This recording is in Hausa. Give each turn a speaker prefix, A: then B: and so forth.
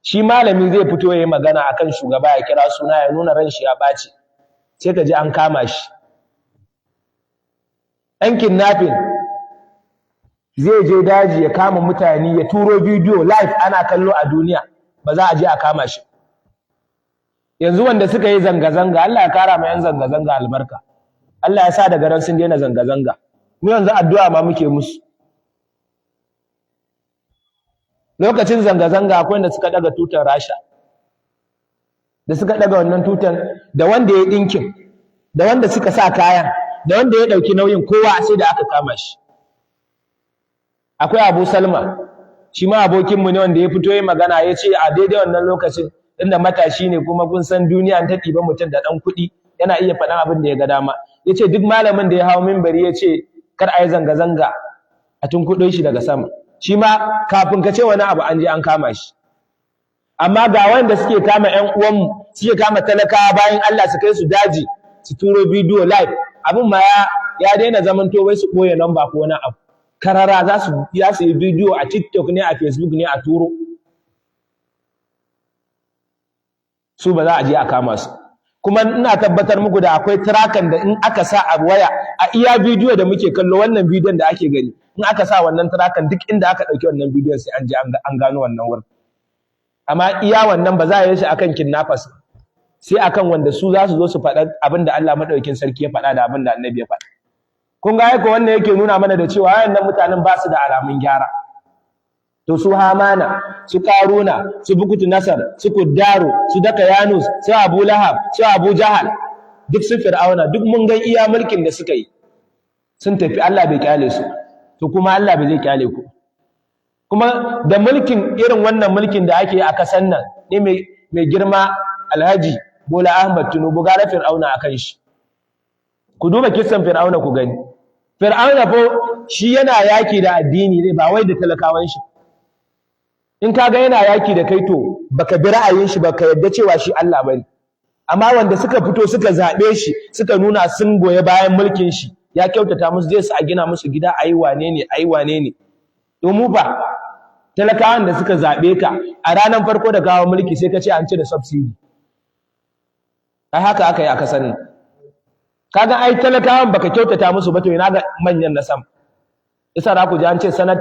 A: Shi malami zai fito ya yi magana akan shugaba, ya kira suna, ya nuna ran shi ya ɓaci, sai ka ji an kama shi. Ɗan kidnapping zai je daji ya kama mutane, ya turo bidiyo live ana kallo a duniya, ba za a je a kama shi. Yanzu wanda suka yi zanga-zanga, Allah ya kara ma 'yan zanga-zanga albarka, Allah ya sa daga ran sun daina zanga-zanga. Mu yanzu addu'a ma muke musu. Lokacin zanga-zanga akwai wanda suka daga tutar Rasha. Da suka daga wannan tutar, da wanda ya dinkin, da wanda suka sa kayan, da wanda ya dauki nauyin, kowa sai da aka kama shi. Akwai Abu Salma, shi ma abokinmu ne, wanda ya fito ya magana, ya ce a daidai wannan lokacin, inda matashi ne, kuma kun san duniya ta ɗiba mutum da ɗan kuɗi, yana iya faɗan abin da ya ga dama, ya ce duk malamin da ya hau mimbari ya ce kar a yi zanga-zanga, a tunkuɗo shi daga sama. Shi ma kafin ka ce wani abu an je an kama shi. Amma ga wanda suke kama ƴan uwanmu, suke kama talakawa bayan Allah, su kai su daji, su turo bidiyo live. Abin ma ya daina zamanto wai su ɓoye namba ko wani abu. Karara za su yi bidiyo a TikTok ne, a Facebook ne, a turo su, ba za a je a kama su. Kuma ina tabbatar muku da akwai tracker da in aka sa a waya, a iya bidiyo da muke kallo, wannan bidiyon da ake gani, in aka sa wannan tracker, duk inda aka ɗauki wannan bidiyon sai an je an gano wannan wurin. Amma iya wannan ba za a yi shi akan kidnappers, sai akan wanda su za su zo su faɗa abin da Allah madaukakin sarki ya faɗa da abin da Annabi ya faɗa. Kun ga ko wannan yake nuna mana da cewa wayannan mutanen ba su da alamun gyara. To su Hamana, su Karuna, su Bukutu Nasar, su Kuddaru, su Daka Yanus, su Abu Lahab, su Abu Jahal, duk su Fir'auna, duk mun ga iya mulkin da suka yi, sun tafi, Allah bai kyale su. To kuma Allah bai zai kyale ku. Kuma da mulkin, irin wannan mulkin da ake yi a kasan nan ne, mai girma Alhaji Bola Ahmad Tinubu, gara Fir'auna akan shi. Ku duba kissan Fir'auna ku gani. Fir'auna fa shi yana yaki da addini ne, ba wai da talakawan shi. In kaga yana yaki da kai, to baka bi ra'ayin shi ba, ka yadda cewa shi Allah bane. Amma wanda suka fito suka zabe shi, suka nuna sun goye bayan mulkin shi, ya kyautata musu, zai su a gina musu gida, ayi wane ne, ayi wane ne. To mu ba talakawan da suka zabe ka, a ranar farko da kawo mulki sai ka ce an cire subsidy. Ai haka aka yi a kasan nan. Kaga ai talakawan baka kyautata musu ba, to ina ga manyan na sama? Isa za ku ji an ce sanata